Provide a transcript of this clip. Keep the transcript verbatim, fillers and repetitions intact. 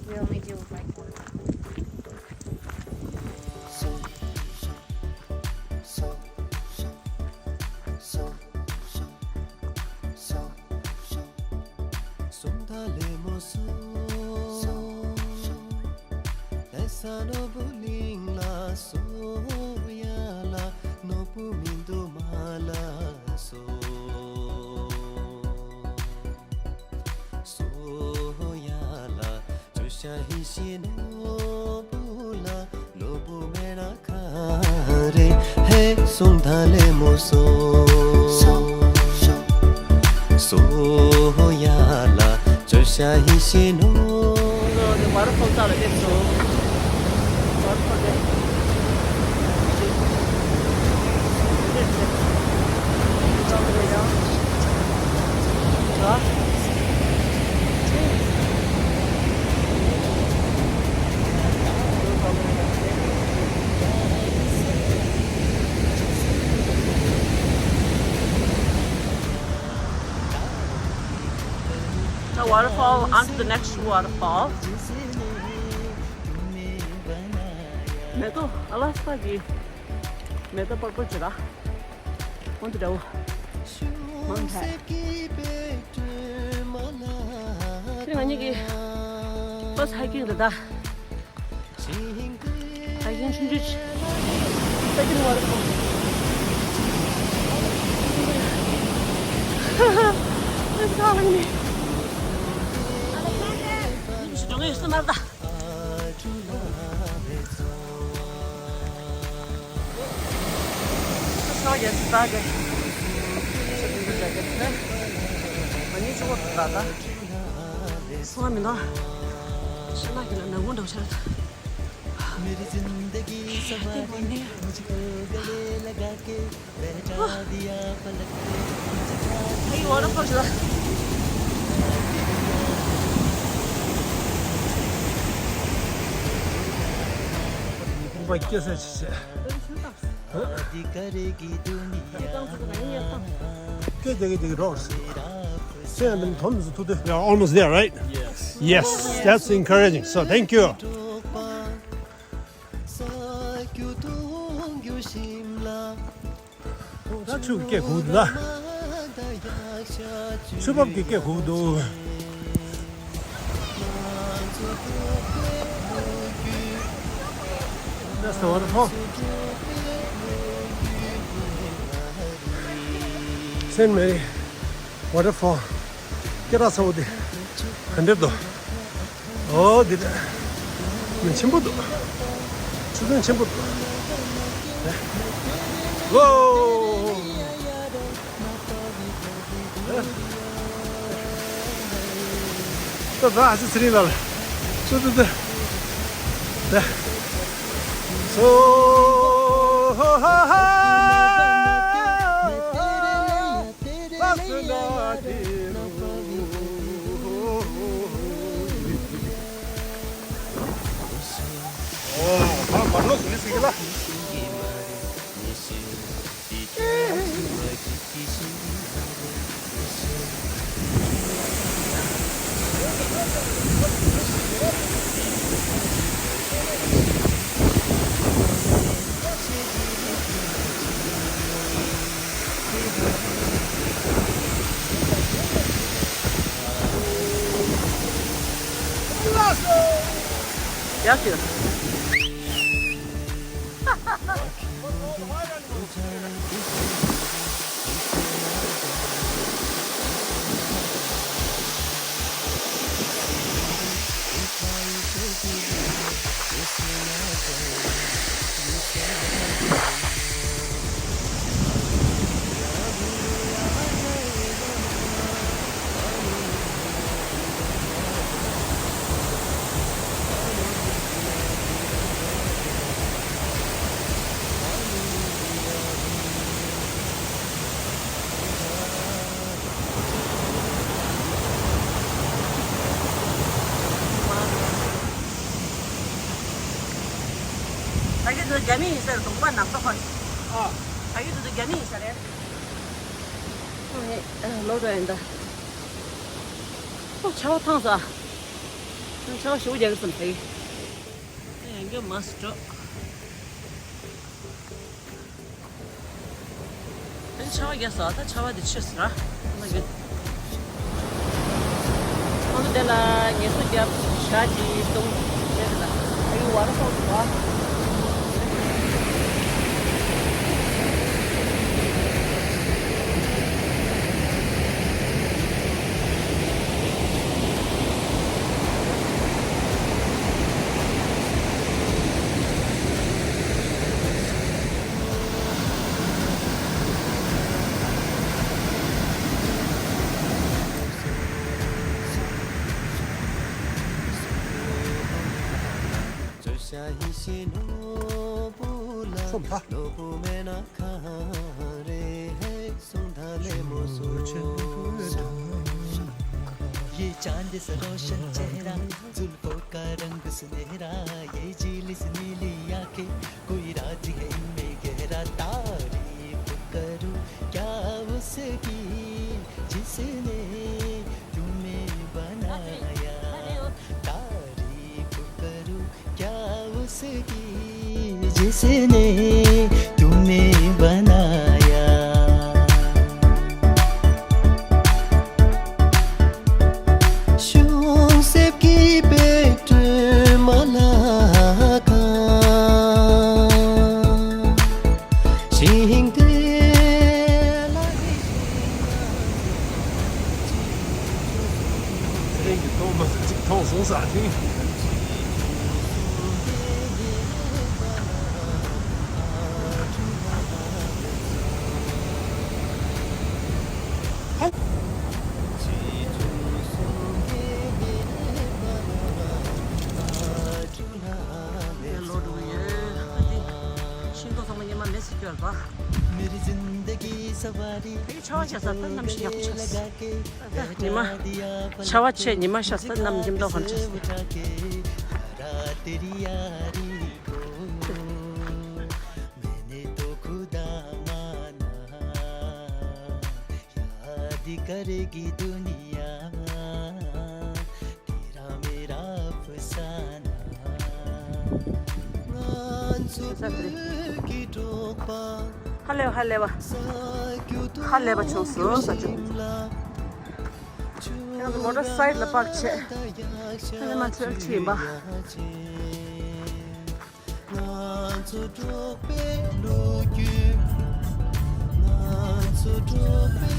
We only do like one. The waterfall, onto the next waterfall. མེ་ཏོག་ཨ་ལ་སི་ཀ་གི་མེ་ཏོག་པར་པལ་ཅིག་ར། འོན་ཏེ་འདྲ་བོ། མང་ཐལ། དེ་ང་གཉིས་ཀྱི་first hiking རེད་ད། Hiking ཆུང་ཆུང་ཅིག Second waterfall. Let's go, Lini. འགྲོ་ངེས་སུ་མ་ད། ས་རྒྱ་ས་རྒྱ། ས་རྒྱ་ས་རྒྱ་ས་རྒྱ། ང་གཉིས་ཆུ་བོ་ད་ད། སོང་བ་མི་འདུག་ཤ་ལག་གི་ལ་ནག་མོ་འདྲ་བོ་ཤར་ད། ཤ་དེ་མ་ནི། ཨ་ཡི་ཝ་ཊར་ཕོལ་ཞིག་ལ། ཁོང་པ་སྐྱེ་ས་ཆེ་ཆེ། སྐད་རྒྱག་གི་རྒྱག་གི་རོགས། སེམས་དམ་སུ་ཐུག་དུས། We are almost there, right? Yes. Yes, that's encouraging. So, thank you. ད་ཆུ་སྐད་གུག་འདུག་ད། ཆུ་འབབ་ཀྱི་སྐད་གུག་འདུག That's the waterfall. Saint Mary waterfall. སྐད་གྲགས་ཚ་བོ་དེ་ག་འདྲ་འདུག་ཨོ་འདི་རེད། མི་ཆེན་པོ་འདུག་ཆུ་ཚན་ཆེན་པོ་འདུག་ཝོ། ད་ད་ཨ་ཙི་ཚེ་རིང་ལགས་ལ། ཏུ་ཏུ་ཏུ། ད། སོ་ཧ་ཧ། ཡག་ཤོས། ད་གིན་ཚོ་རྒྱ་མི་ཡིན་ཟེར་གདོང་པ་ནག་ཚོ་ཁོ། ཨ། ད་གིན་ཚོ་རྒྱ་མི་ཡིན་ས་རེད། ཨ་ནི་ལོ་འགྲོ་ཡིན་ད། ཨོ་ཆར་པ་ཐང་ས། ཆར་པ་ཞེ་པོ་རྒྱག་གི་ཙམ་ཕེ། ཡང་རྒྱུ་མ་སུ་འགྲོ། ཨ་ནི་ཆར་པ་རྒྱག་ས་ད་ཆར་པ་དེ་ཆེ་སོང་ར། ང་རྒྱུ། ཁོང་ཚོ་དེ་ལ་ངལ་གསོ་རྒྱབ་ཞག་གཅིག་སྟོང་བྱས་ཏེ་ལ་ཨ་ཡུ་བར་སོང་སོང་བ། ये चांद सा रोशन चेहरा, जुल्फों का रंग सुनहरा, ये झील सी नीली आंखें, कोई राज है इनमें गहरा। तारीफ करूं क्या उसकी, जिसने तुम्हें बनाया। तारीफ करूं क्या उसकी, जिसने तुम्हें बनाया। Shung sep ki pe tu ma la ka. Shing te la. ཐེངས་ཀྱི་ཐོག་མ་གཅིག་མཐོང་སོང་ས་ཐིང་། ལོ་འགྲོ་གི་ཡོད། ཤིང་ཏོག་ཚང་མ་སྔོན་མ་མེ་སི་སྐྱོར་པ། ཕ་གི་ཆར་པ་བྱས་ས་ད་གནམ་གཤིས་ཡག་པོ་ཆགས་སོང་། ད་ཉི་མ་ཆར་པ་བྱས་ཉི་མ་ཤར་ས་གནམ་སྐྱིད་མདོག་ཁ་ཆགས་སོང་། ཧ་ལས་པ་ཧ་ལས་པ་ཧ་ལས་པ་བྱུང་སོང་ས་ཆུ། ཁྱེད་རང་ཚོ་མོ་ཊ་སའིཌ་ལ་པག་བྱས། ཨ་ནི་མ་ཚོད་ཁྲིད་ཡིན་པ། ང་ཚོ་འབྲོག་པའི་ལོ་རྒྱུས། ང་ཚོ་འབྲོག་པའི་